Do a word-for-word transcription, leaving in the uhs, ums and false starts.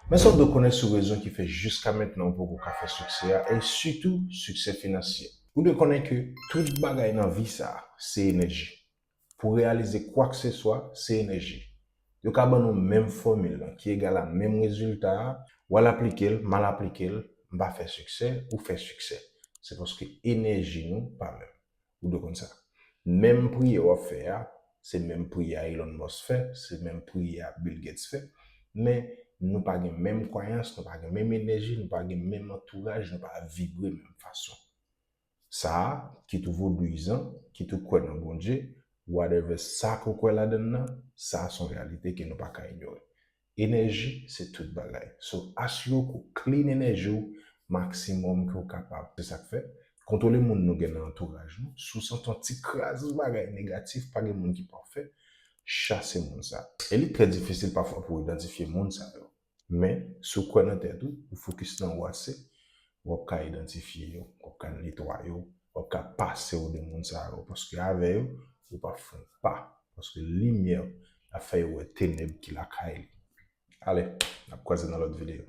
Men sa w dwe konnen sou rezon ki fè jiska mentnan ou poko ka fè siksè a, e sitou siksè finansyè. Ou dwe konnen ke tout bagay nan vi sa a, se enèji. Pou w reyalize kwakseswa, se enèji. Yo ka ban nou menm fòmil lan ki egal a menm rezilta a, w al aplike l, m al aplike l, m pa fè siksè, ou fè siksè. Se paske enèji nou pa menm. Ou dwe konn sa. Menm priyè w ap fè a, se menm priyè a Elon Musk fè, se menm priyè a Bill Gates fè, men nou pa gen menm kwayans, nou pa gen menm enèji, nou pa gen menm antouraj, nou pa vibre menm fason. Sa a, kit ou vodouyizan, kit ou kwè nan Bondye, whatever sa ke w kwè ladann nan, sa a se yon reyalite ke nou pa ka inyore. Enèji se tout bagay. So, asire w ke w clean enèji w maksimòm ke w kapab. Se sa k fè, kontwole moun nou gen nan antouraj nou. Si w santi yon ti kras bagay negatif, pa gen moun ki pafè, chase moun sa. E li trè difisil pafwa pou w idantifye moun sa yo. Men, si w kwè nan tèt ou, ou fokis nan ou ase, w ap ka idantifye yo, w ap ka netwaye yo, w ap ka pase w de moun sa yo, paske avè yo, ou p ap fè yon pa. Paske limyè ap fè yo wè tenèb ki lakay li. Ale, n ap kwaze nan lòt videyo.